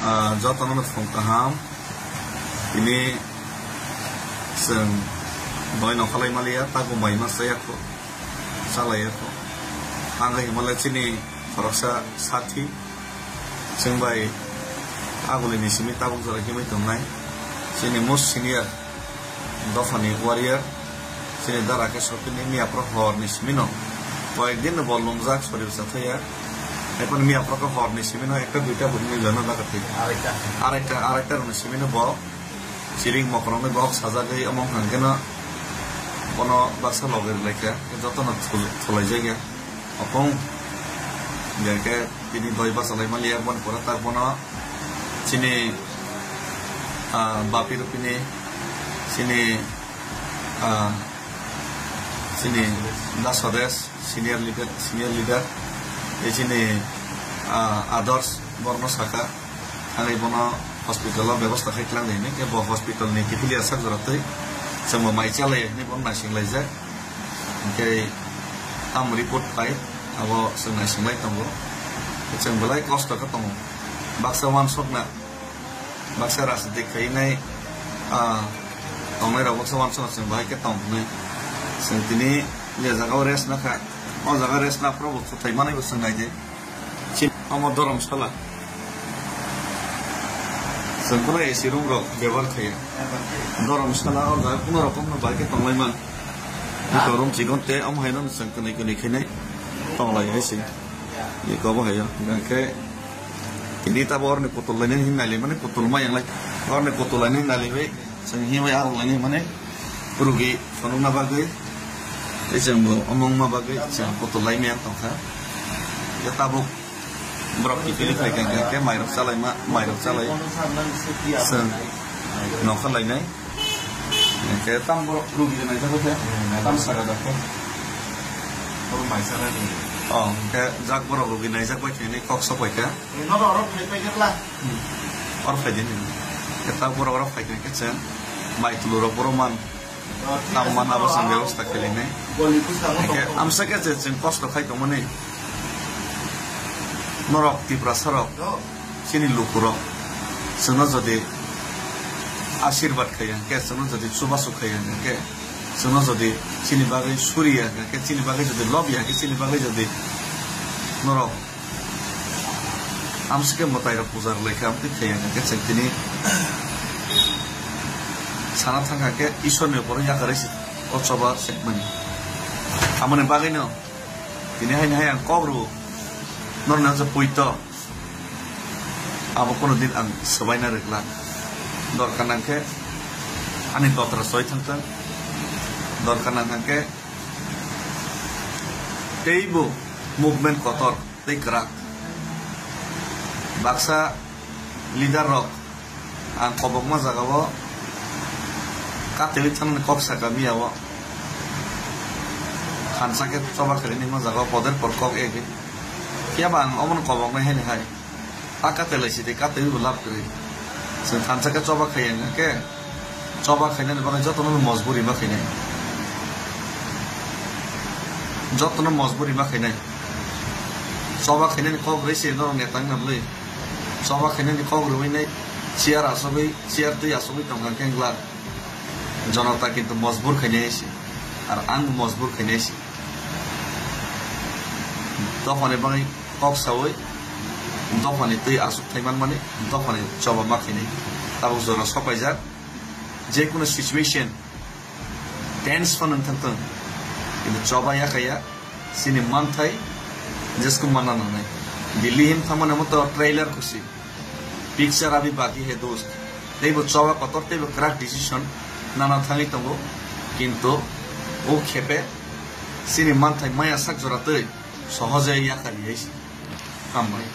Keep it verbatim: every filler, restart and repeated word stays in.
Ah, jotono no phung kaham. Tini chwng doi nokhalai maliya, tago mai ma chaya kho, chalaiya kho. Ang Himalaya chini khoroksa sathi. Chwng bai agulini simi tabuk jora himwi tongnai. Chini most senior dophani warrior, chini dara khe sopini miyaphoro horni simino. Koyekdin no bo lumjak, sori bwsa thaya. Ekhon miyaphoro khe horni simino ekta duita buini jona baka thwi. Araita. Araita, araita rokni simino bo chiring mokrokni bohok sajagwi omo hwnkheno bono baksa logi rwlaikha, jotono thul-, thulaijak ya. Ophung, je khe tini doi bachalaimani yak boni pore tak bono chini, ah, bapi rupini, chini, ah, chini Da Swadesh, senior leader, senior leader, tei chini, ah, Adarsh borno saka, thangwi bono hospital o bebosta khai tlang di hinwi, khe bo hospital ni kiphilwi sak jora twi chwngbo mai chalai hinwi bono naising laijak. Hingke tam report pai, abo chwng naisinglai tongo. Chwng belai kosto khe tongo. Baksa uansukna, baksa rajniti khainai, ah, tongnai rok baksa uansukna chwng bahai khe tong hwnwi. Chwng tini je jaga o rest nakha, o jaga rest naphuru bo kwthai manwi bo chwng naidi. Chini omo Dhoromsala. Chwng kheno A C room rok bebohar khaiya. Dhoromsala o jaga kuno rokom no bai khe tonglai man. Iko room chikon te omo haino chwng kwnwi kwnwi khainai tonglai hai se. Iko bo hayo. Hingkhe tini tabo orni putul lainani hin naili mani putul ma yanglai. Orni putul lainani naili bai. Chwng himwi arwk lainai hwnmani rugi phunukna bagwi, tei chwngbo omo wngma bagwi chwng putul lai maya tongkha. Tei tabuk borok kiphilwi phaikha, hwnkhe mairok chalaima, mairok chalai chwng nokha lainai. Hwnkhe tam borok rugi naijak khe, tam saka jak khe. Oh, hwnkhe jak borok rugi naijak bai khe hinwi kok sok bai kha. Oro phai paikha bla. Hmm. Oro phai di nini. Khe ta borok oro phai khe chwng mai tulu rok borok man. Oh, thik tam ase, man abo chwng bebosta khe linai. Hwnkhe amsa khe je chwng kosto khai tongmani. Norok Tiprasa rok, chini lukurok chwngno jodi asirbat khaiya hwnkhe, chwngno jodi chubachu khaiya hwnkhe, chwngno jodi chini bagwi suriya hwnkhe, chini bagwi jodi lobya hwnkhe, chini bagwi jodi norok amsike mwtai rok puja rwlai kha, amtwi thaiya hwnkhe chwng tini sana thangkha khe Ishwarni upor yakarwi se o choba chekmani. Amoni bagwino tini haino hai ang kok rwo, norokni hwnsa poito, abo kono din ang swbaina rwkla. Dorkar nangkhe ani totra choi thangthang, dorkar nangkha khe teibo movement kotor tei kwrak. Baksa leader rok ang kobokma jagao katwi thanani kok saka miyao. Khansa khe choba khaini hwnma jagao poder por kok ege. Phiya ba ang omono koboknai haini hai. Ta kate lai sidi kate bo lab kwrwi. Chwng thansa khe choba khaiya hwnkhe, choba khainani bagwi jotono mojburi ma khainai. Jotono mojburi ma khainai. Choba khainani kok rwi se norok neta wngna bwlwi. Choba khainani kok rwi nai chair asogwi, chair twi asogwi tongkha khe wngla. Jonota kintu mojbur khainai se. Ar ang mojbur khainai se. Dophani bagwi kok sawi, dophani twi aswk thai manmani, dophani choba ma khainai. Tabuk jora sopaijak, jekunu situation tense phano wngthang thung, kintu choba yakaya, chini manthai jesku manna nangnai. Delhi him thangmani omo to trailer khusi. Picture abhi baki hai dost. Teibo choba kotor, teibo kwrak decision nana thangwi tongo, kintu o khepe chini manthai maya sak jora twi sohoje yakari hai se. Hambai.